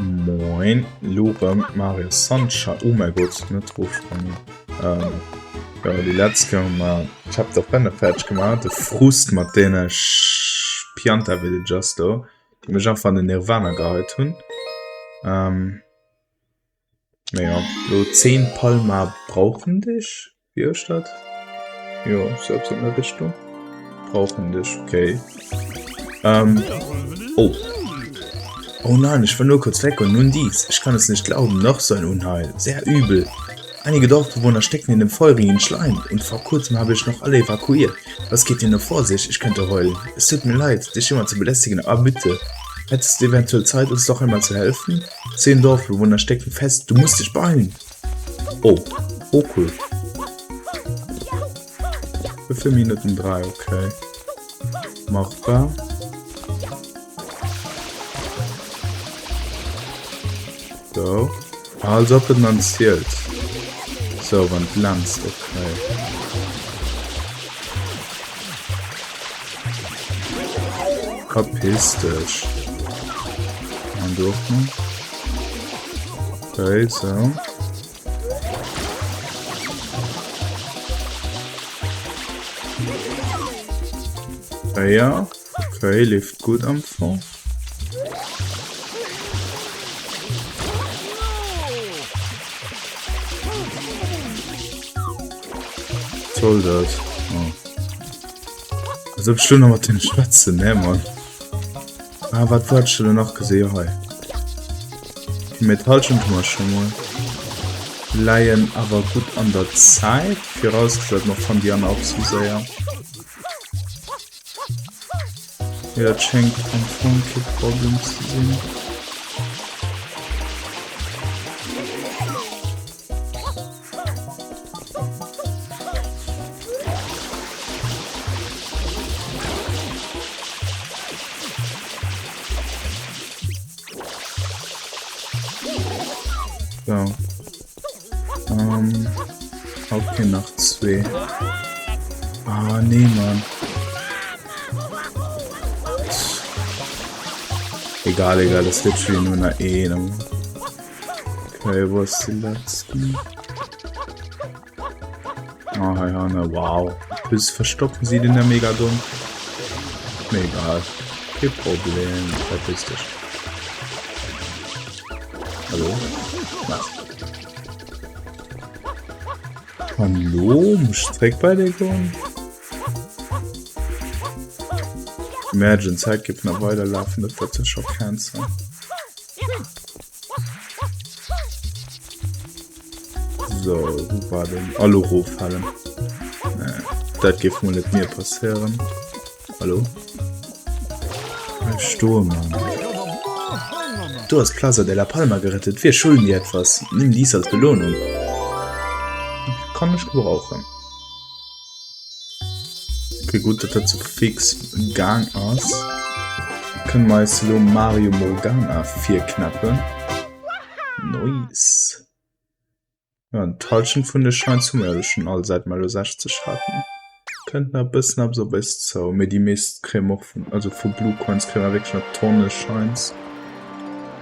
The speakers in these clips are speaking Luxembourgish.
Moin, Lorem, Mario Sunshine. Oh mein Gott, net drofsprangen. Ähm, ja, déi letzt Kéier hu mer Chapter 5 fäerdeg gemaach. De Frust mat deene Pianta Villagers do, déi mech einfach an den Nirvana geheit hunn. Ähm, mee ja, lo 10 Palma brauchen dich. Wéi heescht dat? Jo, sou eppes an der Richtung. Brauchen dich, okay. Ähm, oh. Oh nein, ich war nur kurz weg und nun dies. Ich kann es nicht glauben, noch so ein Unheil. Sehr übel. Einige Dorfbewohner stecken in dem feurigen Schleim und vor kurzem habe ich noch alle evakuiert. Was geht hier nur vor sich? Ich könnte heulen. Es tut mir leid, dich immer zu belästigen, aber bitte. Hättest du eventuell Zeit, uns doch einmal zu helfen? Zehn Dorfbewohner stecken fest. Du musst dich beeilen. Oh, oh cool. Wéi vill Minuten? 3, okay. Machbar. So. Als ob et dann zielt. So, wann glänzt, okay. Verpiss dich. An du och nach. Okay, so. Ja, okay, leeft gutt am Fong. Soll dat? Oh. Als ob ech lo nach mat deene schwätzen, nee Mann. Ah, wat wat ech do nach gesinn? Jo, hei. Déi Metallschent hu mer scho mol. Leien awer gutt an der Zäit, virausgesat mer fannen déi aner och sou séier. Jo, dat schéngt am Fong kee Problem ze sinn. So. Ähm, okay, nach zwee. Ah, nee, Mann. Egal, egal, das wird schon nur nach een. Okay, wou ass déi letzten? Ah, hei hanne, wow. Bis verstoppen sie den der mega dumm. Mir egal. Kein Problem. Verpiss dich. Hallo? Was? Hallo? Muss ich zréck bei dir goen? Imagine, Zäit géif nach weiderlafen, dat wär scho Cancer. So, wo war denn? Hallo, roffallen. Nee, dat géif mol net mir passéieren. Hallo? Bleib stoen, Mann. Du hast Plaza de la Palma gerettet. Wir schulden dir etwas. Nimm dies als Belohnung. Kann ich gebrauchen. Okay, gutt, datt dat sou fix gaang ass. Kënne mer eis elo Mario Morgana virknäppen. Nice. Ja, an d'Hallschent vun de Shines hu mer jo schonn all, säit mer elo 60 haten. Kënnt nach e bëssen eppes op eis zou, mee déi meescht kréie mer och vun, also vu Blue Coins kréie mer wierklech nach Tonne Shines.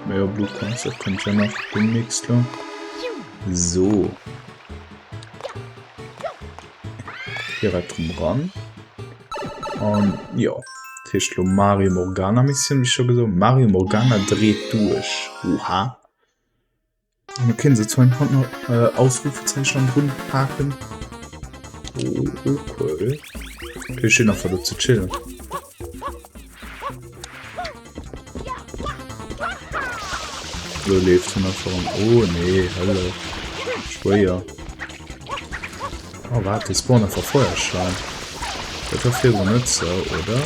Mee jo, Blue Coins, dat kënnt jo nach deemnächst lo. So. Direkt rëm ran. An jo, dat heescht lo Mario Morgana Missioun, wéi scho gesot. Mario Morgana dreet duerch. Oha. An da kënne se zwar haut nach äh, Ausrufezeichen drun paken. Oh, okay. Okay, schön einfach do ze chillen. Lo leeft en einfach an. Oh nee, Hölle. Schwéier. Oh, warte, die spawnen einfach Feuerschleim. Dat war virdrun net sou, oder?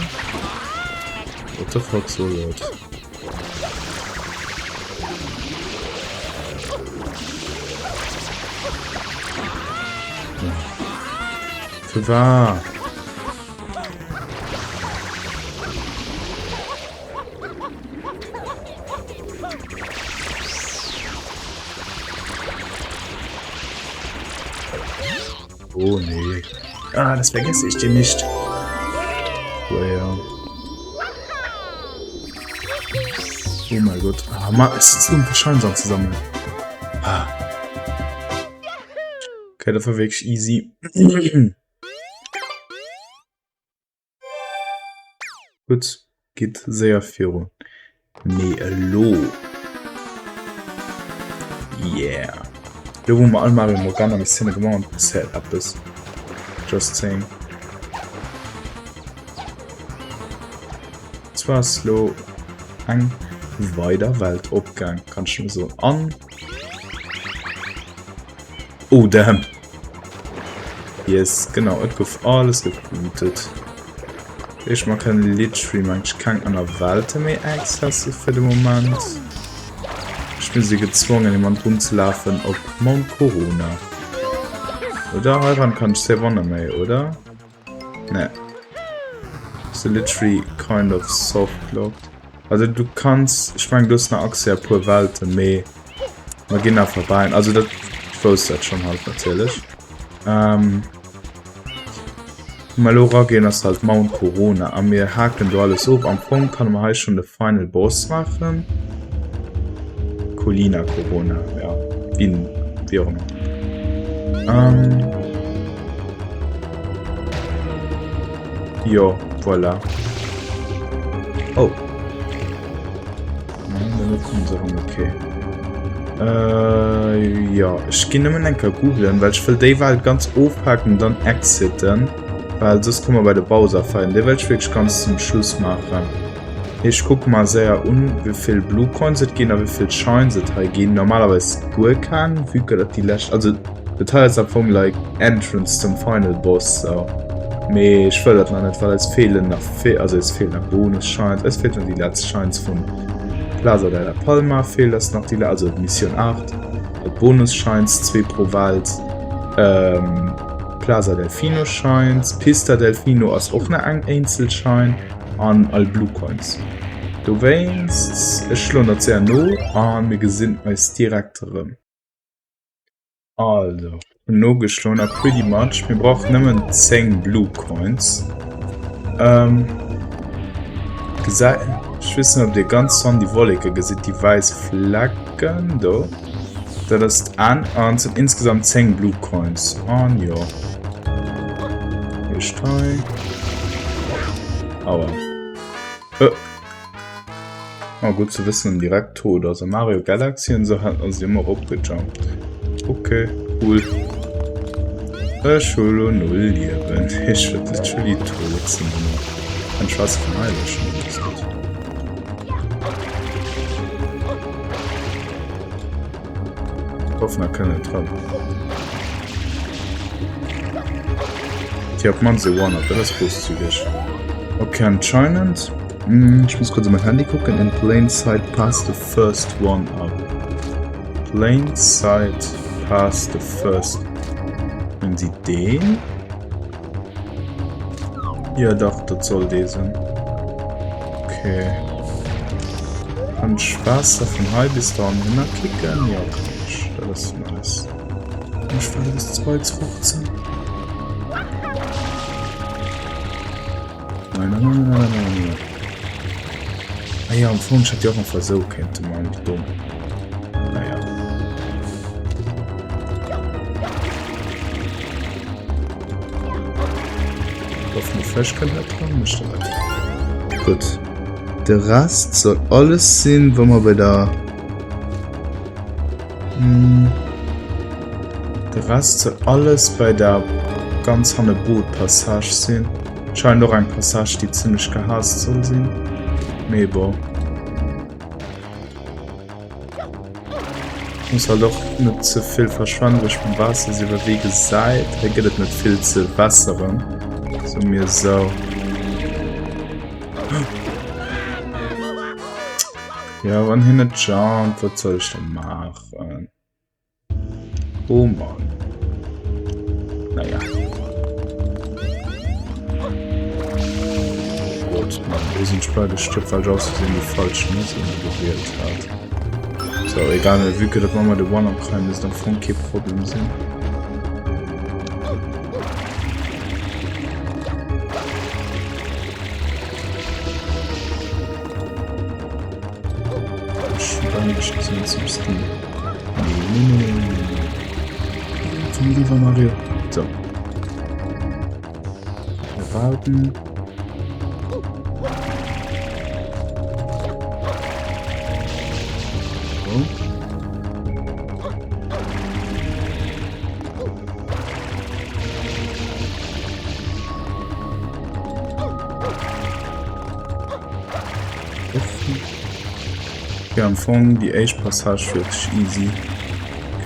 What the fuck soll dat? Firwat? Oh nee. Ah, das vergesse ich dir nicht. Oh ja. Oh mäi Gott. Ah, ma es ass ze dumm fir Shines anzesammelen. Ah. Okay, dat war wierklech easy. Gutt, geet séier virun. Mee elo. Yeah. Elo wou mer all Mario Morgana Missioune gemaach hunn, passéiert eppes. Just saying. Zwar ass lo eng weider Welt opgaang, kann ech nëmme soen. An Oh damn! Yes, genau, et gouf alles gebootet. Ech mer kënnen literally meng ech keng aner Welte méi accessen fir de Moment. Ech bin si gezwongen jemand rumzelafen op Mount Corona. Oder heiran kann ech sehr wanne méi, oder? Nee. So literally kind of softlocked. Also du kanns, ech mengen du hues nach Accès a puer Welten, mee mer ginn nach vorbei. Also dat, ech wousst dat schon halt natierlech. Ähm, mal lo ragehen ass halt Mount Corona a mir haken do alles of. Am Fong kann man hei schon de Final Boss machen. Colina Corona, ja, wie, wie auch immer. Ähm, jo, voilà. Oh. Nein, dann kommen se ran, okay. Äh, ja, ech ginn nëmmen eng Kéier googlen, well ech wëll déi Welt ganz ofhaken und dann exiten, well soss komme mer bei de Bowser Fight. Déi wëll ech wierklech ganz zum Schluss maachen. Ech kucke mer séier un, wéi vill Blue Coins et ginn a wéi vill Shines et hei ginn. Normalerweis guer keng, vue que dat déi lescht, also dat hei ass am Fong like Entrance zum Final Boss, sou. Mee ech wëll dat nach net, well eis feelen nach vill, also eis feelen nach Bonus Shines, eis feelt nach déi letzt Shines vun Plaza de la Palma feelt eis nach déi, also Mission 8, Bonus Shines, zwee pro Welt, ähm, Plaza Delfino Shines, Pista Delfino ass och nach eng eenzel Shine. An all Blue Coins. Dowéinst, ech schloen dat séier no a mir gesinn eis direkt erëm. Also, hunn nogeschloen a pretty much, mir brauchen nëmmen 10 Blue Coins. Ähm, gesäit, ech weess net, ob dir ganz wann déi Wolleke gesitt, déi wäiss Flecken do. Dat ass d'Enn an et sinn insgesamt 10 Blue Coins. An jo. Éischt hei. Aua. Äh. Oh, gutt ze wëssen, direkt tot. Also Mario Galaxy und so hat ass ëmmer opgejumpt. Okay, cool. Ech hu lo null Liewen. Ech wëll literally tot sinn. Kann ech Waasser vun hei löschen? Dat ass gutt. Hoffen er kënne dran. Tja, op d'mannst e One-Up, dat ass großzügig. Okay, anscheinend. Hm, ich muss kurz op mein Handy kucken. In plain sight past the first one-up. Plain sight past the first. Hunn si deen? Ja dach, dat soll dee sinn. Okay. Kann ech Waasser vun hei bis da hinner kicken? Ja, kann ech. Dat ass nice. Ech warte bis 2,15. Nein, nein, nein, nein, nein, nein, nein. Ah ja, am Fong, ich hätte ja auch einfach so könnte man, wie dumm. Naja. Hoffen, Fësch kënnt net dran, mécht der net. Gutt. De Rest soll alles sinn, wa mer bei der... Hm. De Rest soll alles bei der ganz hanne Bootpassage sinn. Scheint och eng Passage, déi zimmlech gehaasst soll sinn. Mee bon. Muss halt och net ze vill verschwenderesch mam Waasser sinn, well wéi gesäit, hei gëtt et net vill ze wässeren. So mir sou. Ja, wann hien net jumpt, wat soll ech da maachen? Oh Mann. Naja. Gott, Mann, do sinn ech bal gestuerf, well ech aus Versehen déi falsch Mission gewielt hat. So, egal, mee vue que dat mer de One-Up kréien, misst am Fong kee Problem sinn. Ech sinn zum Stil. Nee, nee, nee, nee, nee, nee. Komm riwwer, Mario. So. Wir warten. So. Okay, am Fong déi éischt Passage wierklech easy.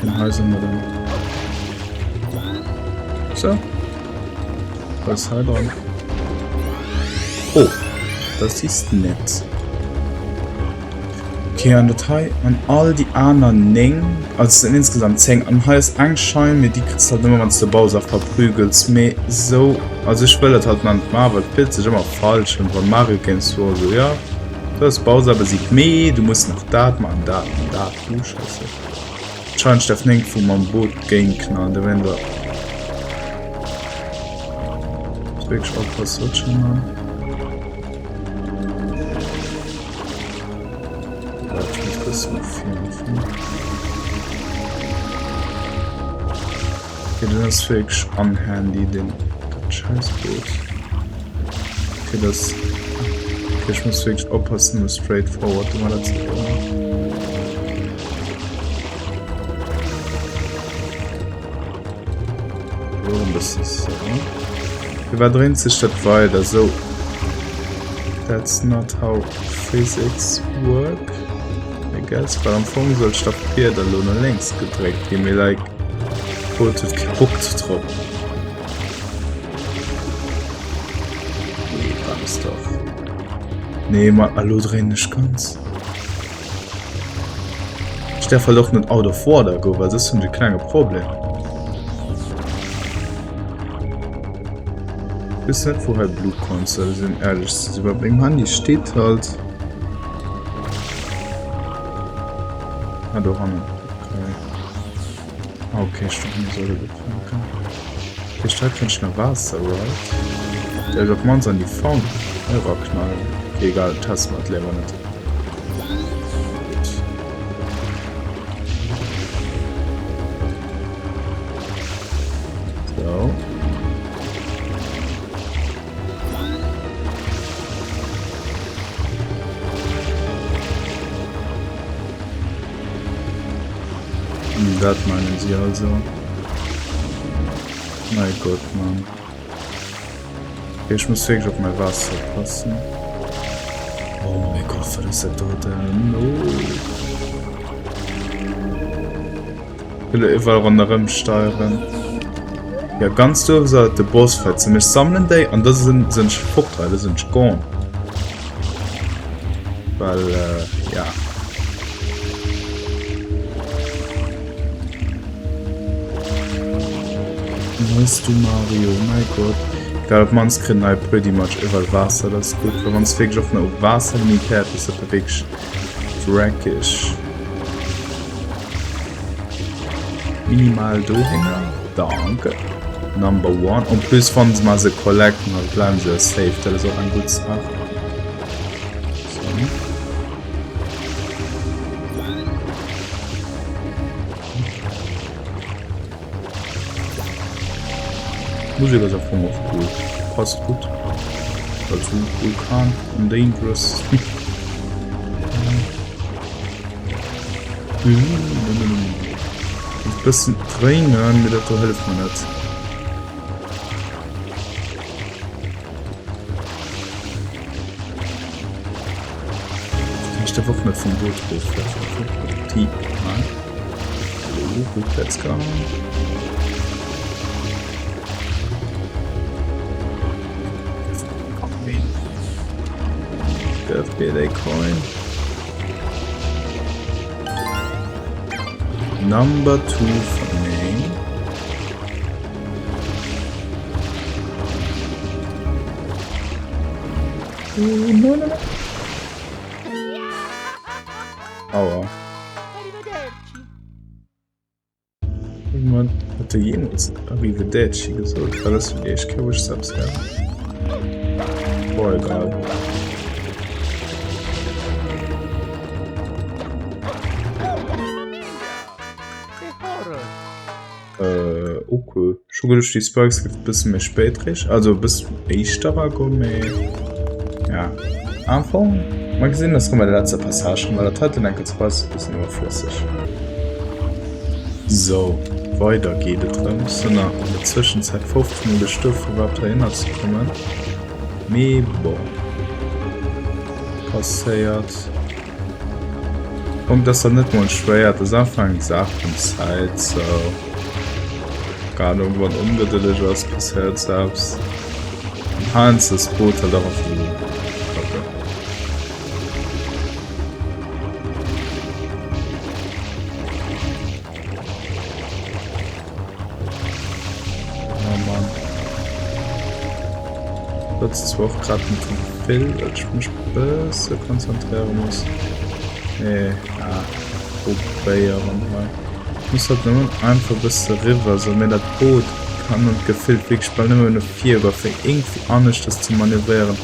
Kënn hei si mer dann. So. Was ist hei dran? Oh, das ist nett. Okay, an dat hei an all déi aner 9, also es sinn insgesamt 10, an hei ass eng Schein, mee déi kriss de halt nëmme wann s de Bowser verprügels, mee sou, also ech wëll et halt nach net maachen, well et fillt sech ëmmer falsch un, wann Mario Games wor sou, jo, du hues Bowser besiegt, mee du muss nach dat maachen, dat an dat, uh, scheisse. D'Schein, ech däerf néngtwou mam Boot géint knallen, da wären der. Muss wierklech oppassen, wat ech hei man. Okay, den ass wierklech unhandy, den dat Scheißboot. Okay, das. Okay, ich muss wierklech oppassen, nëmme straight forward domadder ze goen. Warum bist du so? Firwat dréint sech dat weider sou? That's not how physics work, I guess. Well am Fong sollt d'Staffpieder elo no lénks gedréckt ginn, mee like d'Boot huet kee Bock drop. Nee, brems dach. Nee, ma elo dréinen ech ganz. Ech därf halt och net out of water goen, well soss hunn ech e klenge Problem. Ich weess net wou hei Blue Coins solle sinn, ehrlech ze sinn, well op mengem Handy steet halt... Ah, do hannen. Okay. Ah, okay, ech dacht, mir solle befänken. Okay, hei kënnt nach Waasser, right? Der op d'mannst an déi Fountain eraknallen. Okay, egal, testen wir et léiwer net. So. Dat meinen sie also. Mein Gott, Mann. Okay, ich muss wirklich auf mein Wasser passen. Oh mein Gott, was ist das da denn? Oh. Ich will überall rundherum steuern. Ja, ganz doof soll de Boss fetzen. Ech sammelen déi an da sinn sinn ech fort hei, da sinn ech gone. Well, äh, ja. Weißt du Mario, mein Gott. Egal, op mannst kritt en hei pretty much iwwerall Waasser, dat ass gutt. Well wann s wierklech och nach op Waasser limitéiert bist, dat wär wierklech dreckeg. Minimal dohinner. Danke. Number one. En plus, wann se mal se collecten, dann bleiben se safe. Dat ass och eng gutt Saach. So. Musek ass am Fong och cool. Passt gutt dazu. Vulkan und Dangerous. Muss bëssen dréinen, mee dat do hëlleft mer net. Ech därf och net vum Boot of. Rückwärts gang. Give me the coin. Number two for me. Oh, no, no, no. Aua. Irgendwann hat er jemals Arrivederci gesot, well das fir déi éischt Kéier, wou ech selbst hören. Boah, egal. Ech hu geduecht déi Spikes géife bësse méi spéit richt, also e bëssen éischter eragoen, mee ja am Fong mer gesinn ass rëm bei der letzter Passage rëm, well dat heiten enke ze weisen ass e bëssen iwwerflësseg. Sou, weider geet et rëm. Sinn nach an der Zwëschenzäit 15 mol gestuerf fir iwwerhaapt heihinner ze kommen, mee bon, passéiert. Punkt ass dat net mol schwéier, et ass einfach eng Saach vun Zäit, sou keng Ahnung, wann ongedëlleg ass passéiert selbst an heiansdo ass d'Boot halt och einfach esou kacke. Oh Mann. Dat ass zwar och grad net esou vill, dat ech mech bësse konzentréiere muss. Mee ah, probéieren hei. Ech muss halt nëmmen einfach e bësse riwwer, sou mee dat Boot kann und gefillt wierklech bal nëmmen no vir goen, fir iergendwéi aneschters ze manövréieren.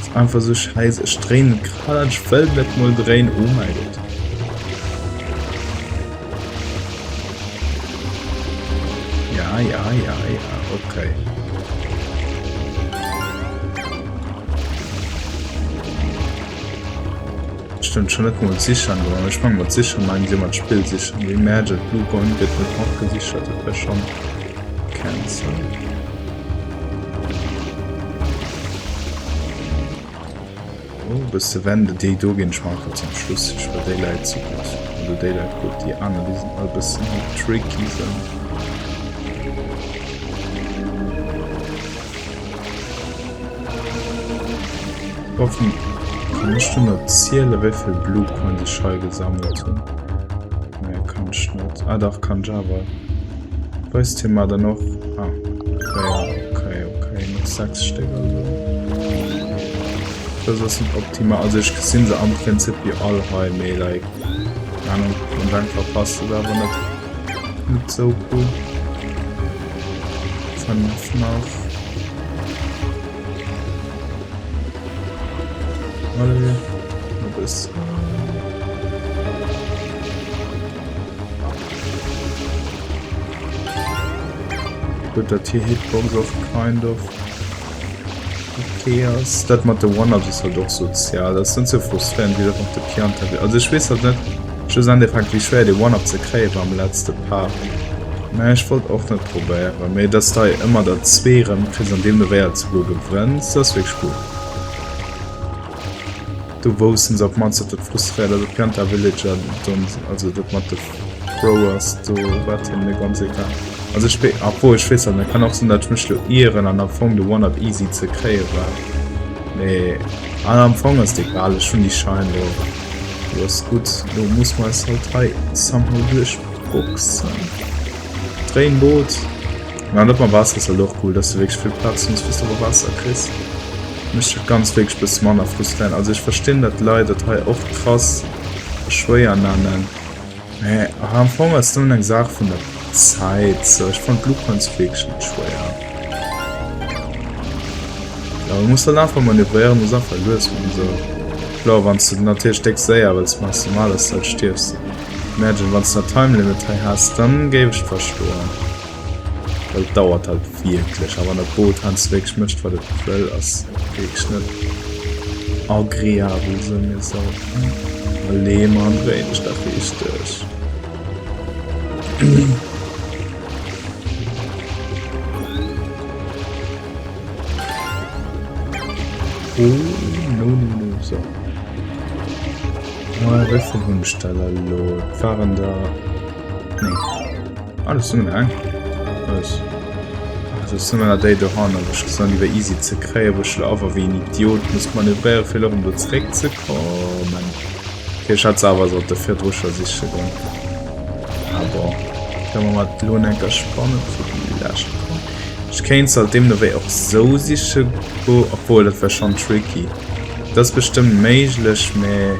Ass einfach sou schäiss. Ech dréinen et grad an ech wëll net mol dréinen. Oh mäi Gott. Ja, ja, ja, ja, okay. Stimmt schon net mol sichern goen. Ech meng mat sichern mengen si mat Spill sichern. Imagine d'Blue Coin gëtt net mat gesichert, dat wär schon cancel. Oh, bësse Wände, déi do ginn ech mer einfach zum Schluss sichen, well déi läit sou gutt. Also déi läit gutt, déi aner déi sinn all bëssen méi tricky sou. Hoffen, kann ech dunn erzielen, wéi vill Blue Coins ech hei gesammelt hunn? Nee, kann ech net. Ah dach, kann ech awer. Weist hie mer dann och. Ah, ja, okay, okay, nach 6 Stéck also. Das ass net optimal. Also ech gesinn se am Prinzip jo all hei, mee like, keine Ahnung, man denkt verpasst et awer net. Net sou cool. 5 nach. Allez, e bëssen. Gutt, dat hier Hitbox och kind of okay ass. Dat mat de One-Ups ass halt och sozial. Dat ass net sou frustrierend wéi dat mat de Pianta. Also ech weess halt net just Endeffekt wéi schwéier dee One-Up ze kréie war am letzte Part. Mä ech wollt och net probéieren. Mee dass de hei ëmmer der zwee erëm kriss an deemno wéi alt souguer gewënns, dat ass wierklech cool. Do woussten se op d'mannst, datt dat frustréiert ass. Pianta Villager, also dat mat de Throwers do war hinnen net ganz egal. Also ech wee, obwohl ech weess dat net, kann och sinn, datt ech mech lo ieren an am Fong de One-Up easy ze kréie war. Mee an am Fong ass et egal, ech hunn déi Shine lo. Lo ass gutt, lo muss mer eis halt hei somehow duerchboxen. Dréin Boot. Mä dat mam Waasser ass halt och cool, dass du wierklech vill Plaz hues, wou s du awer Waasser kriss. Mécht dat Ganzt wierklech bësse manner frustréierend. Also ech verstinn, datt d'Leit dat hei och krass schwéier nennen. Mä am Fong ass et nëmmen eng Saach vun der Zäit. Sou, ech fannen d'Blue Coins wierklech net schwéier. Ja, du muss halt einfach manövréieren, muss einfach lues man sou. Kloer, wann s du natierlech déck séier wëlls maachen, normal ass dat, stierfs de. Imagine, wann s de Time Limit hei häss, dann géif ech et verstoen. Well et dauert halt wierklech. A wann dat Boot heiansdo wierklech mécht, wat et wëll, ass wierklech net agreabel, soe mir esou. Allez, Mann, dréi dech dach richteg. Oh, no, no, no, so. Ah, wéi vill hunn ech der da elo? Et waren der... Nee. Ah, das ist nëmmen eng. Was? Ah, das ist nëmmen déi do hannen, wou ech gesinn hunn, déi wär easy ze kréien, wou ech elo awer wéi en Idiot muss manövréieren, fir elo erëm do zeréckzekommen. Okay, ech hätt se awer sollte virdru scho siche goen. Ah bon. Da maache mer et elo enker spannend fir déi lescht Coin. Ech kéint se halt deemno wéi och sou siche goen, obwuel dat wär schonn tricky. Dat ass bestëmmt méiglech, mee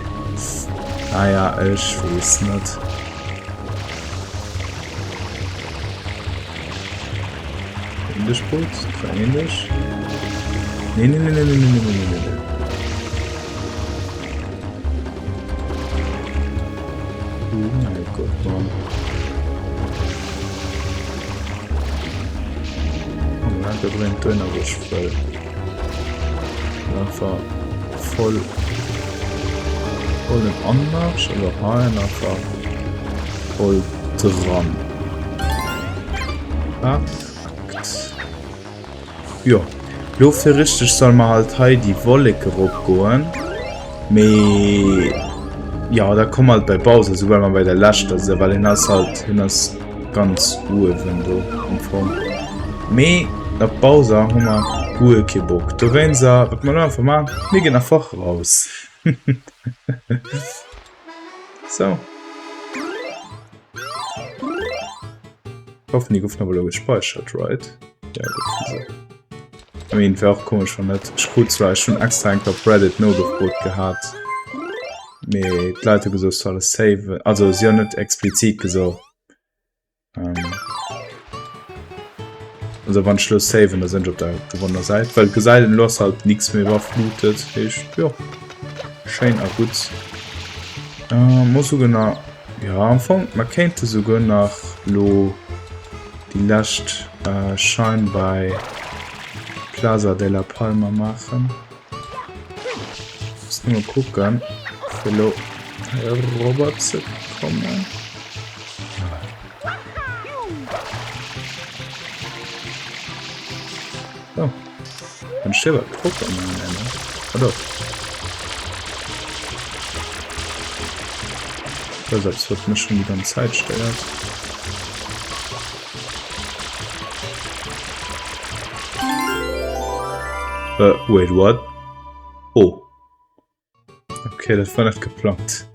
naja, ech weess net. Dréin dech, Boot, dréin dech. Nee, nee, nee, nee, nee, nee, nee, nee, nee, nee. Oh mein Gott, Mann. enker dréint dohinner wou ech wëll. Einfach voll voll den Anmarsch, also hei einfach voll dran. Perfekt. Jo, lo fir richteg solle mer halt hei déi Wollek erop goen. Mee ja, da komm halt bei Bowser, soubal mer bei der leschter sinn, well hien ass halt, hien ass ganz uewen do am Fong. Mee op Bowser hu mer guer kee Bock. Dowéinst, wat mer lo einfach maachen, mir ginn einfach raus. So. Ich hoffe, die goufen awer elo gespeichert, right? Ja, goufen se. I mean, wär och komesch, wann net. Ech krut zwar, ech hunn extra eng Kéier op Reddit nogefrot gehat, mee d'Leit hu gesot, ech soll alles saven. Also, si hunn net explizit gesot. Ähm, also, wann ech elo saven, da sinn ech op der gewonnener Säit. Well gesäit een, elo ass halt niks méi iwwerflutet. Heescht, jo, schéin a gutt. Äh, muss souguer nach Jo am Fong, mer kéinte souguer nach lo déi lescht Shine bei Plaza de la Palma maachen. Muss nëmme kucken fir lo erobber ze kommen. Oh. Dann steet awer propper an engem Enner. Ah doch. Das ist etwas, was mich schon die ganze Zeit stört. Äh, wait, what? Oh. Okay, dat war net geplangt.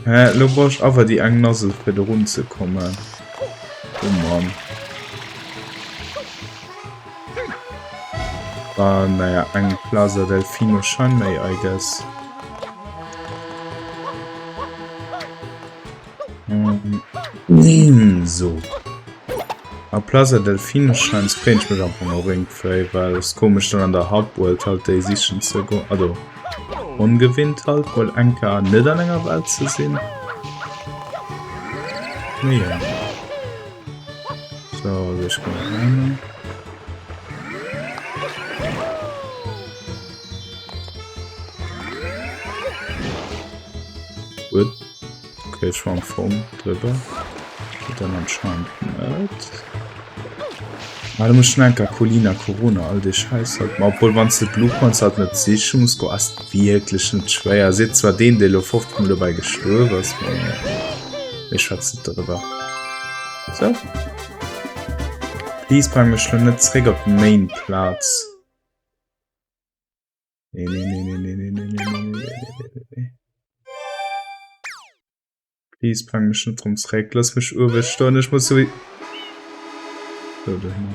Hä, lo brauch ech awer déi eng Nozzle fir do run ze kommen. Oh Mann. Ah, naja, eng Plaza Delfino Shine méi, I guess. So. A Plaza Delfino Shines freeën ech mech am Fong och iergendwéi, well es komesch dann an der Hub-World halt déi sichen ze goen. Also ongewinnt halt mol eng Kéier net an enger Welt ze sinn. Mee jo. So, also ech goen heihinner. What? Okay, ech war am Fong drüber. Dann anscheinend net. Ah, da muss ich enker Colina Corona all dee Scheiß halt mal. Obwohl, wann du Blue Coins halt net siche muss go, ass wierklech net schwéier. Seet zwar deen, dee lo 50 Mol dobäi gestuerf ass, mee mir schwätzen net darüber. So. Please bring mech lo net zréck op d'Main Plaz. Nee, nee, nee, nee, nee, nee, nee, nee, nee, nee, nee, nee, nee. Please bring mech net drum zréck. Lass mech uewe stoen. Ech muss sowieso... So, dohinner.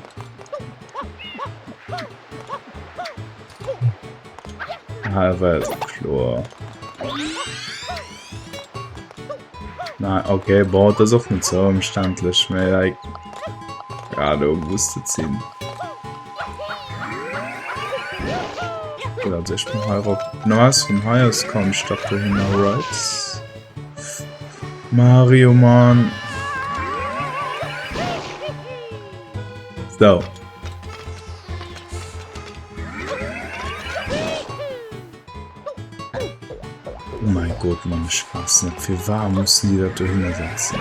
Ah, war ja so kloer. Nein, okay, boah, das ist och net so ëmständlech, mee like... Ja, do muss et sinn. Gut, also ich bin hei rop. Nice, vun hei aus kann ich dach dohinner, right? Mario, Mann. So. Oh mein Gott, Mann, ich weiß nicht, für warum müssen die das dohinner setzen?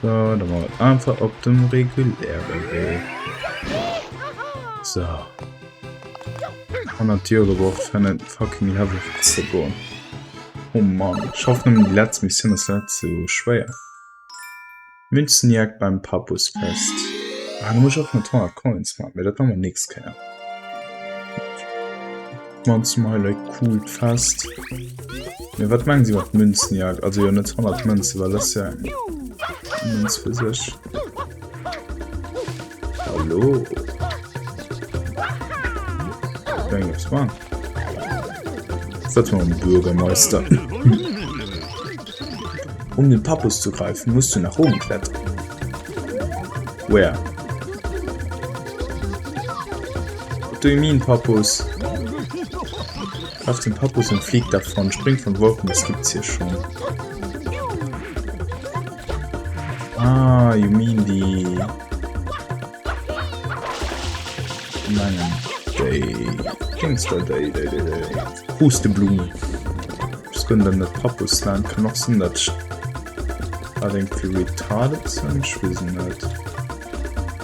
So, da machen wir einfach op dem reguläre Wee. So. 100 Joer gebraucht fir en fucking Level ze goen. Oh Mann, ich hoffe nëmmen déi letzt Missioun ass net sou schwéier. Münzenjagd beim Pappusfest. Ah, da muss ich och nach 100 Coins machen, mee dat machen wir nächst Kéier. Mannst du hei e coolt Fest? Mee wat mengen si mat Münzenjagd? Also jo net 100 Mënzen, well dat ass ja eng Mënz fir sech. Hallo? Eng eppes man. Setz mal um Bürgermeister. Um den Pappus zu greifen, musst du nach oben klettern. Where? What do you mean, Pappus? Greif den Pappus und flieg davon. Spring von Wolken, das gibt's hier schon. Ah, you mean déi... Mengen déi Dings da, déi, déi, déi, déi Pusteblumen. Ech gënn dann net Pappus nennen. Kann och sinn, dat ech dat irgendwie retarded sinn. Ech weess et net.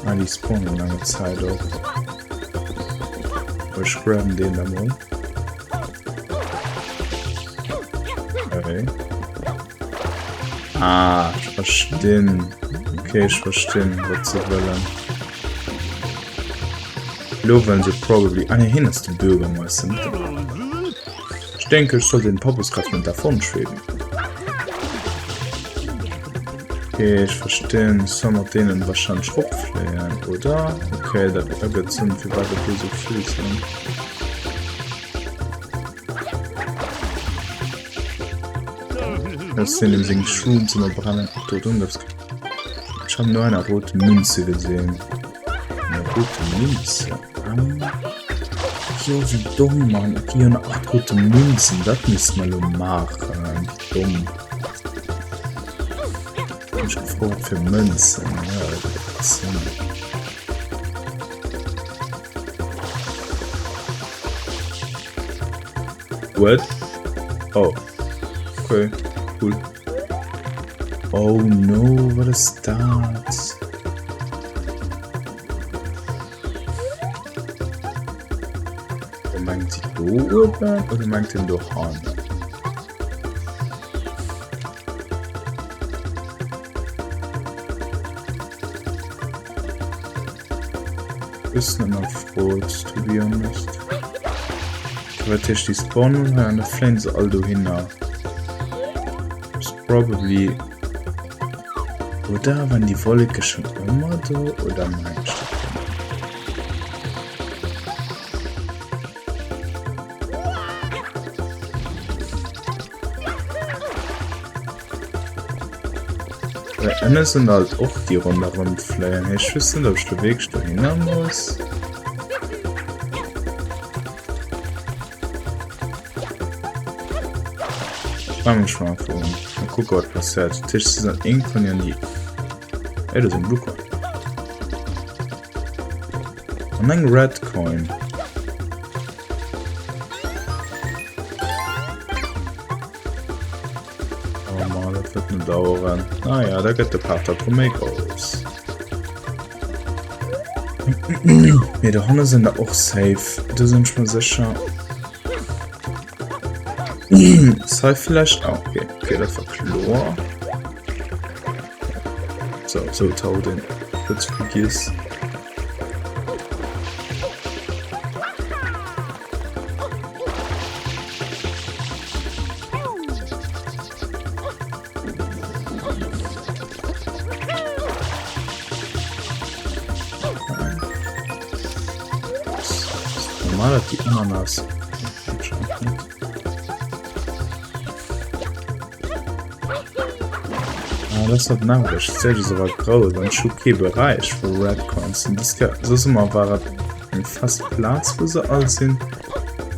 Ah, déi spawnen no enger Zäit och. Aber ech grabben deen da mol. Okay. Ah, ech verstinn. Okay, ech verstinn, wat se wëllen. Lo wëllen se probably... Ah, nee, hien ass de Bürgermeister, net de... Ich denke, ich soll den Pappuskopf net davon schweben. Okay, ech verstinn. Ech soll mat deenen wahrscheinlech ropfléien, oder? Okay, dat ergëtt Sënn, firwat et do sou vill sinn. Das sind dem seng Shrooms immer brennen. Ach, do drun gab's. Ich habe nur eine rote Münze gesehen. Eine rote Münze. Ah. Jo, wie dumm, Mann. Okay, hier 8 rote Münzen. Das müssen wir lo machen. Wie dumm. Ich gefragt für Münzen. Ja, das Sinn. What? Oh. Okay, cool. Oh no, wat ass dat? Oder mengt sie do uewen oder mengt en do hannen? Bëssen ënnerfrot, to be honest. Wat heescht déi spawnen hei an da fléien se all dohinner. It's probably... Oder waren déi Wolleke schon ëmmer do oder mengen ech dat nëmmen? Well ënne sinn halt och déi ronderëm fléien. Ech weess net, ob ech do wierklech dohinner muss. Fange ech mal einfach un. Mal kucke wat passiert. Dat heescht, se sinn iergendwann jo ni. Ey, do ass eng Blue Coin. An eng Red Coin. Oh Mann, dat wird nur dauern. Naja, da gëtt de Part da drum méi grouss. Nee, do hanne sinn der och safe. Do sinn ech mer sécher. Sei vielleicht... Ah, okay. Okay, dat war kloer. So, so tau den. Kurz vergiss. Normal dat déi Ananas. Ah, das hat nervig. Stage ist aber groß und schon kein Bereich für Red Coins. Und das so immer war eng fest Plaz wou se all sinn.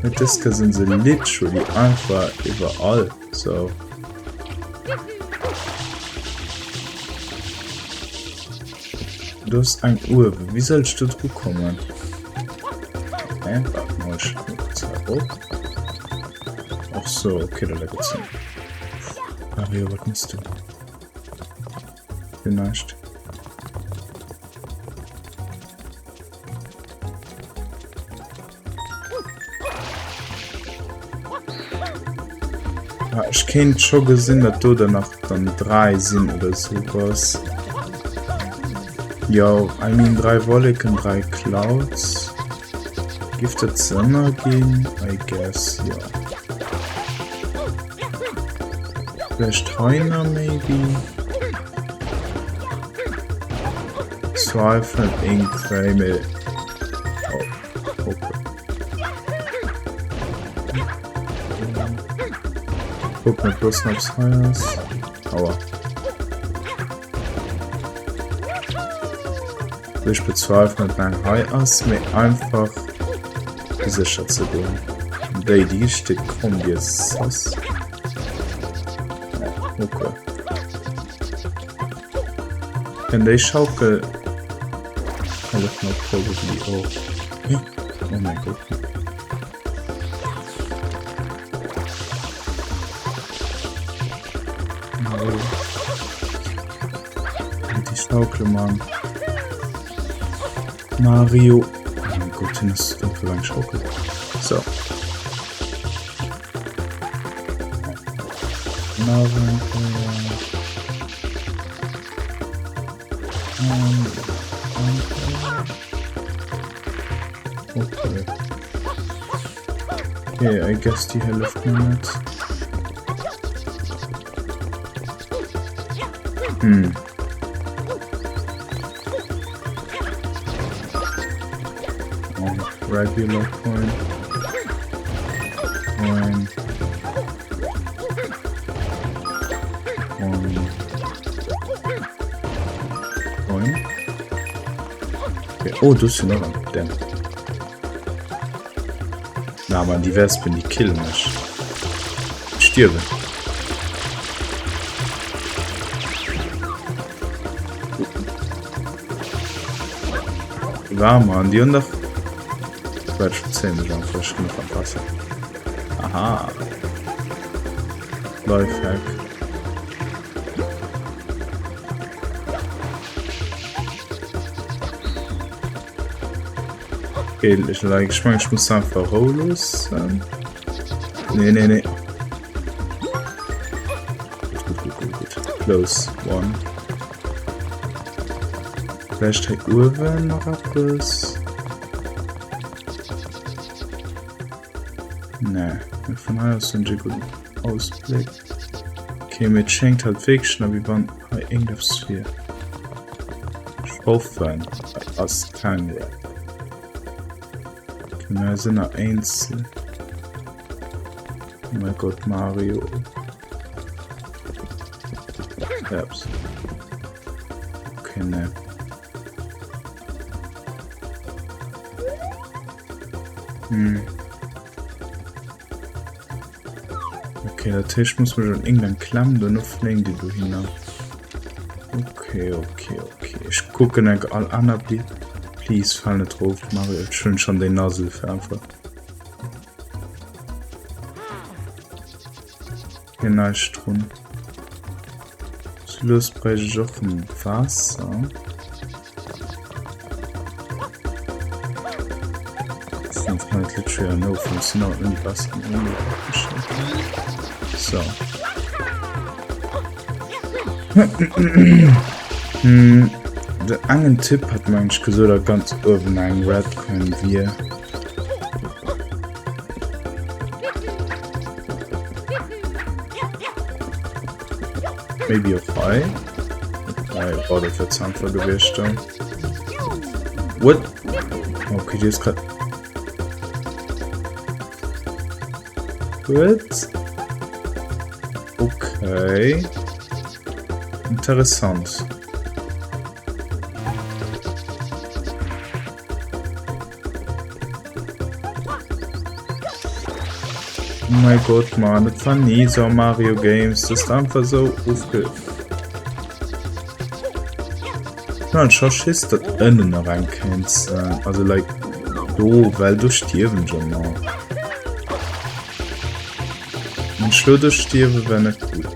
Mee dës Kéier sinn se literally einfach iwwerall. So. Do ass eng uewen. Wéi soll ech do dru kommen? Okay, warte mal, ich guck kurz op. Ach so, okay, da gibt's hin. Mario, was machst du? Vielleicht. Ja, ech kéint scho gesinn, datt do dann nach dann 3 sinn oder sowas. Jo, I mean 3 Wolleken, 3 Clouds. Giff dat Sënn erginn? I guess, jo. Vläicht heiner maybe? Zweifel in Kreml. Oh, okay. Guck mal bloß noch ob's hei ass. Aua. Ich bezweifle, dass eng hei ass, mee einfach fir sécher ze goen. Déi, déi steet komm, déi ass sass. Okay. Kann déi Schaukel hëlleft mer probably och. Oh mein Gott. No. Die Schaukel, Mann. Mario. Oh mein Gott, hin ass einfach eng Schaukel. So. Okay. Okay, I guess déi hëlleft mir net. Hm. Oh, regular coin. Coin. Coin. Coin. Okay. Oh, do sinn nach eng. Damn. Na, man, déi Wespen, déi killen mech. Ech stierwen. War, man, déi hunn dach... Quatsch, verzéi mech einfach, ech ginn och an d'Waasser. Aha. Lifehack. Okay, ich, like, ich meine, ich muss einfach Rou loossen. Nee, nee, nee. Gut, gut, gut, gut, gut. Close one. Vielleicht hei uewen nach eppes. Nee, vun hei aus hunn ech e gudden Ausbléck. Okay, mee et schéngt halt wierklech nach wéi wann hei iergendeppes wier. Ech hoffen, hei ass keng Red. Okay, mir sinn nach eenzel. Oh mein Gott, Mario. Ups. Okay, nee. Hm. Okay, dat heescht, muss mech un irgendein Klemm, duerno fléien déi dohinner. Okay, okay, okay. Ech kucken eng all aner Bli. Please, fall net rof, Mario. Ech hunn schon den Nasel fir einfach. Hier näischt drun. Lues bräicht ech och rem Waasser. So. Hm, de engen Typ hat mir eigentlich gesot, dat ganz uewen eng Red Coin wier. Maybe och hei. Hei, oh, dat wär ze einfach gewiescht dann. What? Okay, die ist grad... What? Okay. Interessant. Oh mein Gott, Mann, das war nie so Mario Games. Das ist einfach so aufge... Nein, schon Schiss, dass ënnen nach eng kéint. Also, like, do, well do stierwen ech ëmmer. Wann ech lo do stierwe, wär net gutt.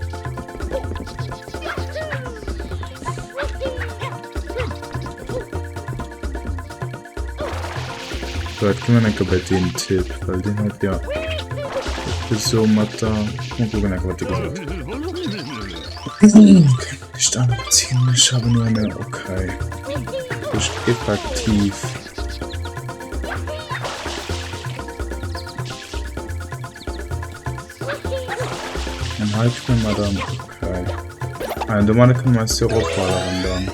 So, jetzt gehen wir enke bei den Tipp, weil den hat ja so mat der mal gucken, enke, wat de gesot. Nicht anziehen, ich habe nur eine, okay. Nicht effektiv. Dann halt ich mir mal dann, okay. Ah, do man können wir uns hier hochballern dann.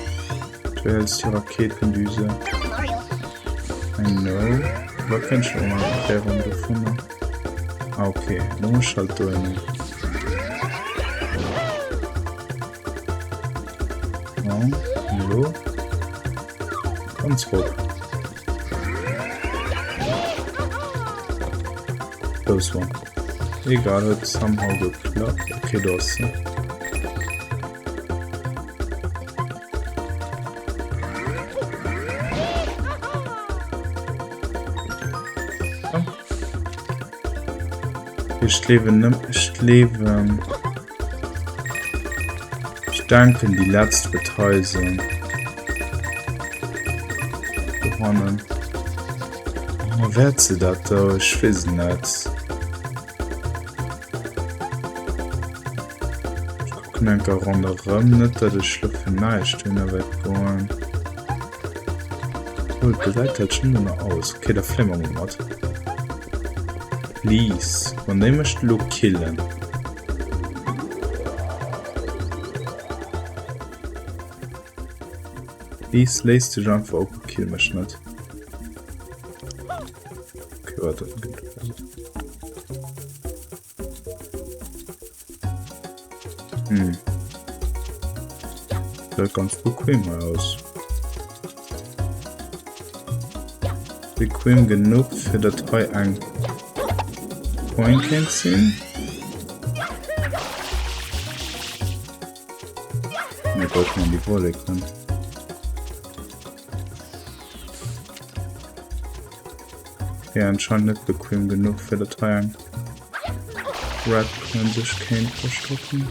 Du hältst die Raketendüse. I know. Da kennt schon mal Erklärung davon. Ah, okay. Da muss ich halt durch. Ja, hallo. Ganz hoch. Close one. Egal, hat somehow geklappt. Okay, da ist sie. Ech gleewen net, ech gleewen, ech denken déi letzt wird hei sinn. Dohannen. Oh, wäert se dat do? Ech weess et net. Ech kucken enker ronderëm, net dat ech lo fir näischt dohinner wäert goen. Oh, et gesäit halt schon dono aus. Okay, da fléie mer mol mat. Please, wann déi mech lo killen. Please, léis dech einfach op a kill mech net. Okay, warte. Hm. Sieht ganz bequem aus. Bequem genug fir dat hei eng Coin kéint sinn. Mir brauchen an die Wolleken. Okay, anscheinend net bequem genug fir dat hei eng Red Coin sech kéint verstoppen.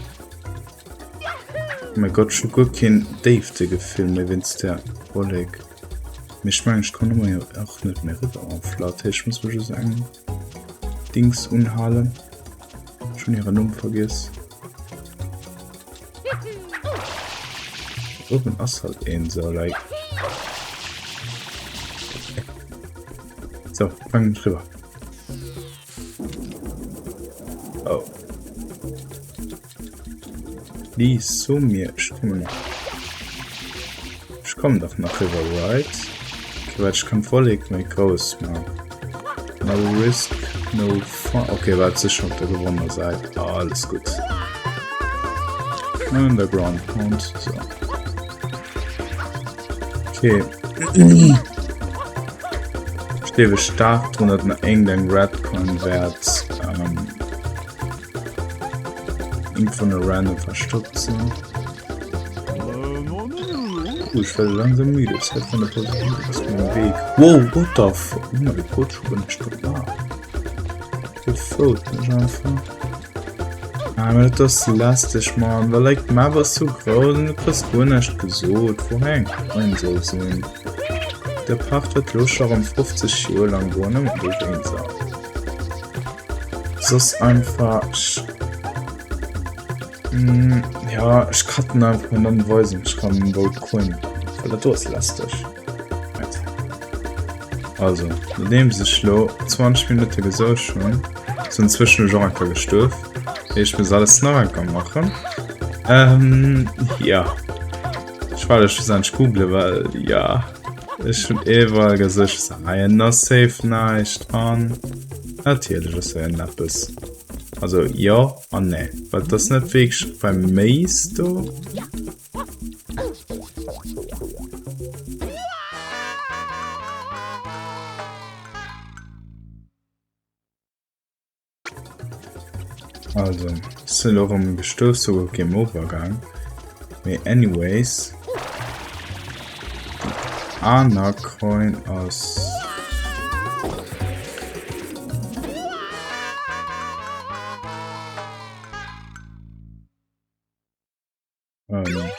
Oh mein Gott, ech hu guer keen Déiftegefill méi wéinst där Wollek. Mee ech mengen, ech kann ëmmer jo och net méi eriwwer mam Flat. Ech muss mech just eng Dings unhalen. Ech hunn hiren Numm vergiess. Uewen ass halt een sou like. So, fang mich rüber. Oh. Lies so mir, ich komme noch. Ich komme doch nach rüber, right? Okay, warte, ich kann d'Wollek méi grouss machen. No risk, no fun. Okay, warte, se schon op der gewonnener Säit. Alles gutt. Underground Pond, so. Okay. Ech gleewe staark drun, datt nach iergendeng Red Coin wäert ähm, irgendwo random verstoppt sinn. Uh, ich werde langsam müde. Zeit für eine Pause. Das ist mein Weg. Wow, what the fuck? Oh mein Gott, ich bin nicht gemacht. Gefällt mich einfach. Ah, aber das ist lästig, Mann. Weil, like, die Map ist so groß und du kriegst gar nicht gesagt, wo eng Coin soll sein. Der Part wird lo schon um 50 Joer lang goen, ëmmer dowéinst. Soss einfach ech mm, ja ech cutten einfach an dann weisen ech rem wou d'Coin well dat do ass lästeg. Right. Also nodeems ech lo 20 Minutte gesouch hunn, sinn zwëschen ech och enker gestuerf. Ech muss alles nach enker machen. Ähm, ja. Ech war schlussendlech googlen, well ja ech hunn iwwerall gesicht, hei ass safe näischt an natierlech ass hei eppes. Also jo an nee, well et ass net wierklech beim Maze do. Also, sinn elo erëm gestuerf, souguer Game Over gaang. Mee anyways, déi aner Coin ass... Ähm.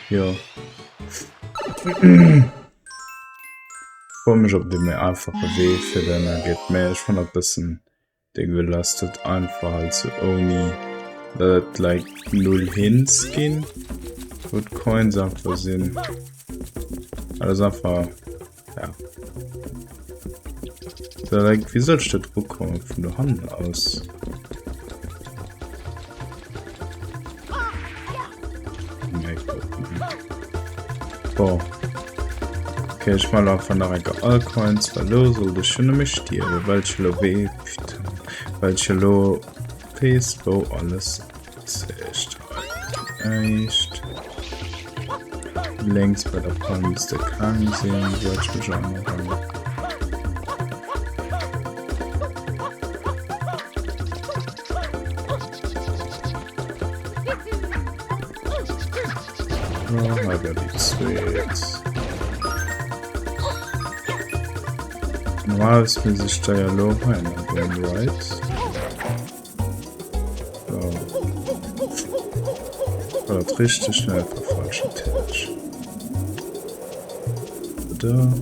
Jo. Froe mech op de méi einfache Wee fir den ergeet, mä ech fann dat bëssen degueulasse dat einfach halt sou ouni dat et like null Hints ginn, wou d'Coins einfach sinn. Dat ass einfach. Ja. So, like, wie soll ich da drauf kommen von der Hand aus? Boah. Okay, ich mal einfach nach eng all Coins, weil lo soll ich schon nämlich stierwen, weil ich lo weh, weil ich lo wees, wo alles Echt. Echt. Lénks bei der Palm misst de Kang sinn, soweit ich mech erinnere. Oh, hei war déi zweet. Normalerweis misst ech da ja lo hei goen, right? So. War dat richteg? Nee, dat war falsch natierlech. Da.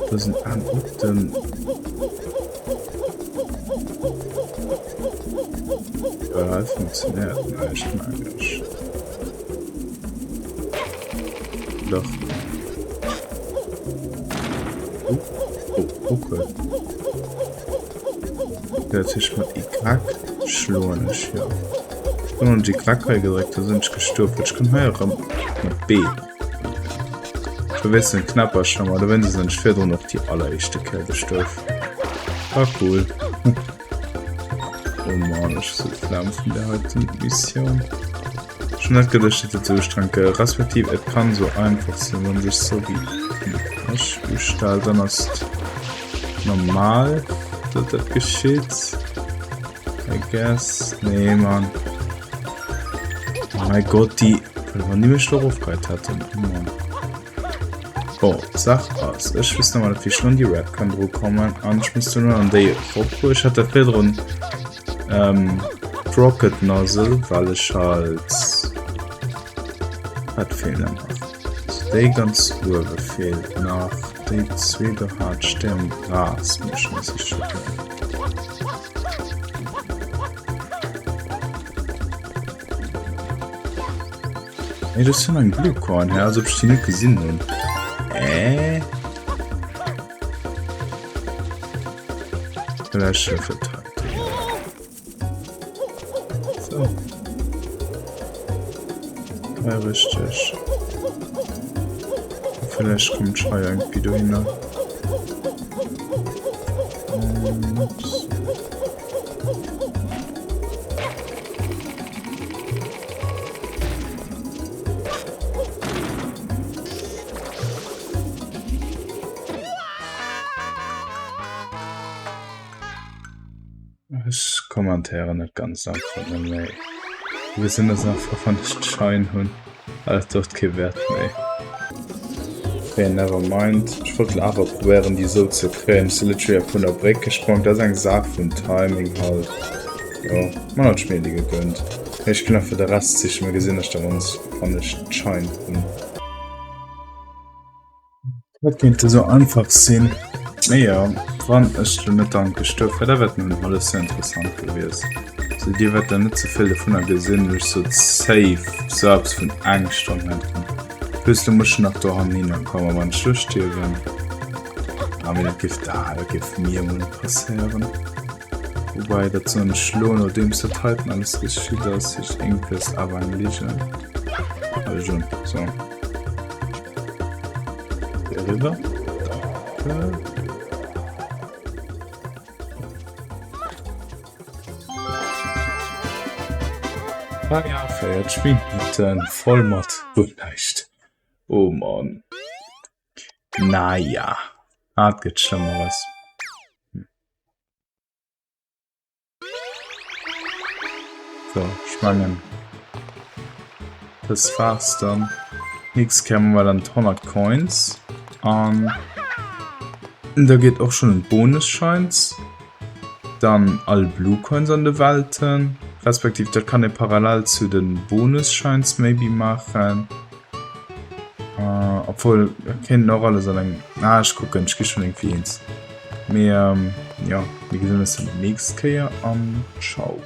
Da sinn an op den. Ja, hei funktionéiert näischt, mengen ech. Dach. Oh, oh, okay. Dat heescht mat Y schloen ech, jo. Ech hunn Y hei gedréckt, da sinn ech gestuerf. Ech kann hei erëm mat B. Ech verwiesselen d'Knäppercher, ma dowéinst sinn ech virdrun och déi alleréischte Kéier gestuerf. War cool. Oh Mann, ech hu sou d'Flemm vun där heiten Missioun. Ech hunn net geduecht, datt et sou ustrengend gëtt, respektiv et kann sou einfach sinn, wann sech sou wéi ech ustellt, dann ass et normal, datt dat geschitt, I guess. Nee, Mann. Oh mein Gott, déi, wann déi mech do erofgeheit hätten, oh Mann. Bon, d'Saach ass, ech wëss nach net, wéi ech lo un déi Red kann dru kommen an ech muss duerno an déi erop. Ech hat dat virdrun ähm, d'Rocket Nozzle, well ech halt wat feelt denn nach? Also déi ganz uewe feelt nach, déi zwee do hat ech, déi am Gras muss ech nach siche goen. Ey, das ist schon ein Blue Coin, hä? Als ob ich die nicht gesehen hunn. Äh? Vielleicht schon verteilt. So. Ja, richtig. Vielleicht kommt Schei irgendwie dahinter. Und Ech kommentéieren net ganz einfach net méi. Wir sinn es einfach wann ech d'Schein hunn. Alles dort kee Wäert méi. Okay, never mind. Ech wollt awer probéieren déi esou ze kréien. Ech si literally vun der Bréck gesprong. Dat ass eng Saach vun Timing halt. Jo, man hat mir déi gegönnt. Ech ginn einfach de Rest sichen. Mir gesinn ech da wann ech d'Schein hunn. Dat kéint esou einfach sinn. Mee jo, wann ech lo net dran gestuerf wär, da wär et nëmmen alles sou interessant gewiescht. Also dir wäert da net ze vill dovunner gesinn, wou ech sot safe sou eppes vun eng Stonn hätten. Plus lo muss ech nach dohannen kommen, wann ech lo stierwen. Ah mee dat géif da, dat géif mir emol net passéieren. Wobei dat soen ech lo, nodeems dat heiten alles geschitt ass, heescht iergendwéis awer eng Ligen. Also, so. Eriwwer. Danke. Ah ja, 40 Minuten voll mat guer näischt. Oh Mann. Naja, ah, et gëtt Schlëmmeres. So, ech mengen das war's dann. Nächst Kéier man wir dann 100 Coins an da geht och schon en Bonusscheins. Dann all Blue Coins an de Welten, respektiv dat kann ee parallel zu den Bonusscheins maybe maachen. Äh, obwohl dat kéint och alles an engem, ah ech kucken, ech gi schon irgendwie eens. Mee ähm, jo, mir gesinn eis dann déi nächst Kéier an ciao.